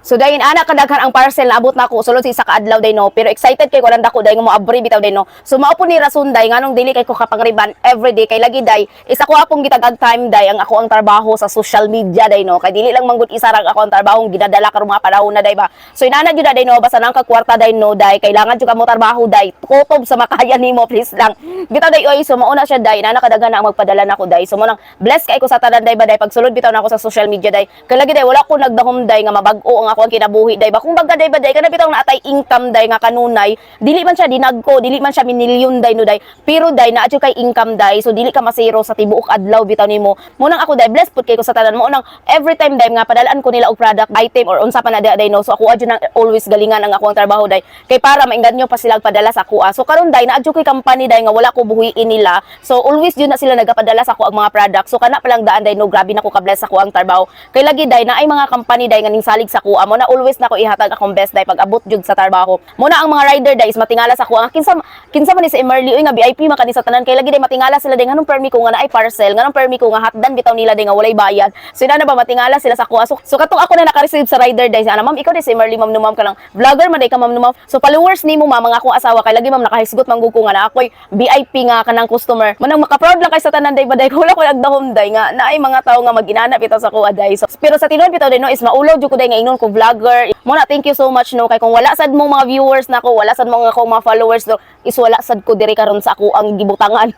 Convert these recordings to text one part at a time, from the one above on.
So dayon ana kadaghan ang parcel na abot nako sulod sa isa ka adlaw day no, pero excited kay ko lang dako day nga moabri bitaw day no. So mao po ni rason day nganong dili kay ko kapangriban everyday, kay lagi day isa ko apong gitagag time day ang ako ang trabaho sa social media day no, kay dili lang manggod isa ra ako ang trabaho ginadala karon mga panahon na day ba. So inana jud na day no, basta nang ka kwarta day no day, kailangan jud ka mo trabaho day, kutob sa makaya nimo, please lang bitaw day oy. So mao na siya day, nana kadaghan na ang magpadala nako day. So mo nang bless kay ko sa tanan day ba day, pagsulod bitaw nako sa social media day, kay lagi day wala ko nagdahom day nga mabag-o ang ako ang kinabuhi day ba. Kung baga day ba day, kana bitaw naatay income day nga kanunay, dili man siya dinagko, dili man siya minilyon day no day, pero day naa jud kay income day, so dili ka masiro sa tibuok adlaw bitaw nimo. Mo nang ako day bless pud kay ko sa tanan mo nang every time day nga padalaan ko nila og product item or unsa pa na day no. So ako adyo nang always galingan ang ako ang trabaho day, kay para mainganyo pa sila padala sa ako. So karon day naa jud kay company day nga wala ko buhiin nila, so always jud na sila nagapadala sa ako ang mga product. So kana pa lang daan day no, grabe na ko ka bless sa ako ang trabaho, kay lagi day na ay mga company day nga ning salig sa kuha mo na always na ko ihatag akong best day pag abot jud sa trabaho. Mo na ang mga rider day is matingala sa kuha, kinsa kinsa man ni si Emerly oy nga VIP man kani sa tanan, kay lagi day matingala sila day nganong permi ko nga naay parcel, nganong permi ko nga hatdan bitaw nila day nga walay bayad. So ina na ba, matingala sila sa kuha. So katong ako na naka-receive sa rider day, ana, "Ma'am, ikaw di si Emerly, ma'am no, ma'am, kanang vlogger man day ka, ma'am no, ma'am. So followers nimo, ma'am, mga akong asawa, kay lagi, ma'am, nakahisgot man gud ko nga na ako'y VIP nga kanang customer." Manang maka-proud lang kay sa tanan day ba day, wala ko nagdahom day nga naay mga tawo nga maginana bitaw sa kuha day. So, pero sa tinuod bitaw day no is maulaw jud ko day nga ingnon ko vlogger. Mo na thank you so much no, kay kung wala sad mo mga viewers nako, wala sad mo nga akong mga followers no, is wala sad ko diri karon sa ako ang gibutangan.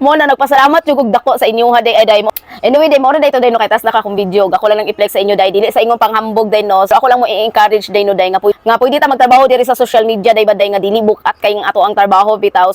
Mo na nagpasalamat jud kog dako sa inyo ha day ay day mo. Anyway day, mo ra day to day no, kay tas naka akong video. Ako lang nang i-flex sa inyo day, dili sa ingong panghambog day no. So ako lang mo i-encourage day no day nga nga pwede ta magtrabaho diri sa social media day ba day, nga dili bukat kay nga ato ang trabaho bitaw.